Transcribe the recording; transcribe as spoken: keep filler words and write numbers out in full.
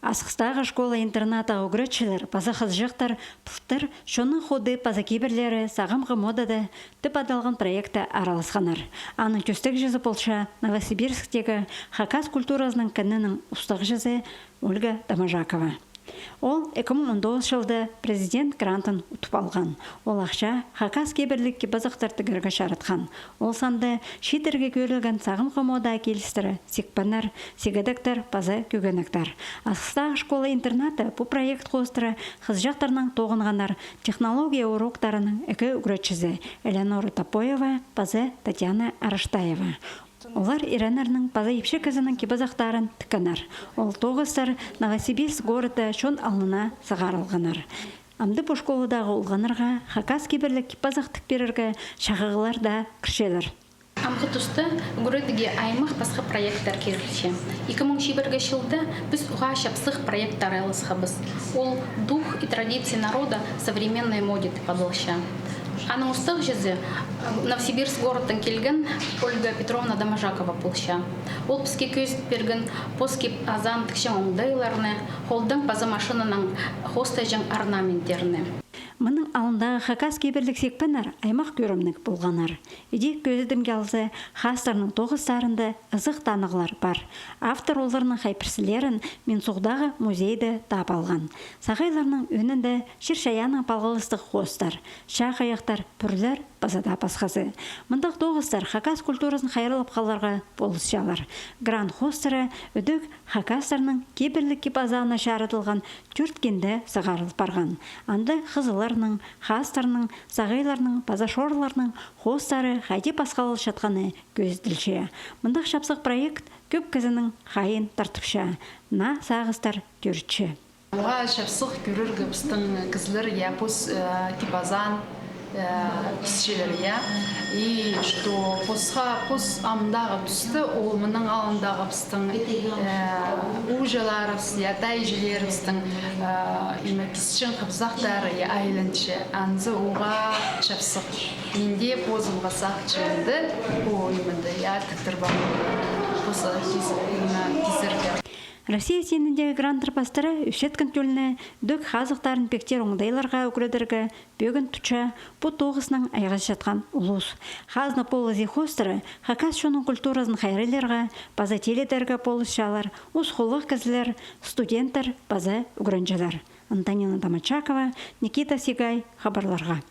Асхыстағы школа-интернаттағы ӱгретчілер паза хызыҷахтар пылтыр «Чонның ходы паза кибірлері сағамғы модада» тіп адалған проектте араласханнар. Аның тӧстегҷізі полча Новосибирсктегі хакас культуразының кінінің устағҷызы Ольга Доможакова. Ол ікі муң он тоғызынҷы чылда президент грантын утып алған. Ол ахча хакас кибірліг кип-азахтар тігерге чаратхан. Ол санда чииттерге кӧрілген сағамғы модаға килістіре сикпеннер, сигедектер паза кӧгенектер. Асхыстағы школа-интернатта пу проект хоостыра хызыҷахтарнаң тоғынғаннар технология уроктарының ікі ӱгретчізі Элеонора Топоева паза Татьяна Араштаева. Олар иреннернің паза ипчі кізінің кип-азахтарын тіккеннер. Ол тоғыстар Новосибирск городта чон алнына сығарылғаннар. Амды пу школадағы олғаннарға хакас кибірліг кип-азах тік пирерге чахығлар даа кірчелер. Амғы туста ӱгредіге аймах пасха проекттер кирілче. Ікі муң чибіргі чылда піс уғаа чапсых проектте араласхабыс. Ол «Дух и традиции народа в современной моде» тіп адалча. Аның устағҷызы, э, Новосибирск городтаң килген Ольга Петровна Доможакова полча. Ол піске кӧзіт пирген пос кип-азаан тікчең оңдайларны, холдаң паза машинанаң хоостаҷаң орнаменттерні. Мының алнындағы хакас кибірліг сикпеннер аймах кӧрімніг полғаннар. Іди кӧзідімге алза, хаастарның тоғыстарында ызых танығлар пар. Автор оларның хай пірсілерін Минсуғдағы музейде таап алған. Сағайларның ӧӧнінде чир-чайааннаң палғалыстығ хоостар, чаа хайахтар, пӱрлер паза даа пасхазы. Мындағ тоғыстар хакас культуразын хайраллап халарға полысчалар. Грант хоостыра ідӧк хакастарның кибірліг кип-азаана чарыдылған тӧрт кинде сығарыл парған. Анда хызыларның, хаастарның, сағайларның паза шорларның хоостары хайди пасхалалчатханы кӧзіділче. Мындағ чапсых проект кӧп кізінің хайиин тартыпча. Наа сағыстар тӧрітче. Уғаа чапсых кӧрерге пістің кізілер, я, пос, э, кип-азаан, э, кисчелер, я. И что посха, пос амдағы туста, ол мының алнындағы пістің, э, ууҷаларыбыс, я, тайҷыларыбыстың, э, име, кисчең хып-азахтары, я, айланча. Анзы уғаа чапсых. Мин дее позымға сағынчам, пу нимені, я, тіктіріп аларға, пос кис-, име, кисерге. Россия синіндегі гранттар пастыра ӧсчеткен тӧлні, ідӧк хазыхтарын пиктер оңдайларға ӱгредерге пӧгін тутча пу тоғыснаң айғасчатхан улус. «Хазна полызы» хоостыра хакас чонның культуразын хайраллирға паза тилідерге полысчалар ус холлығ кізілер, студенттер паза ӱгренҷілер. Антонина Домочакова, Никита Сигай, хабарларға.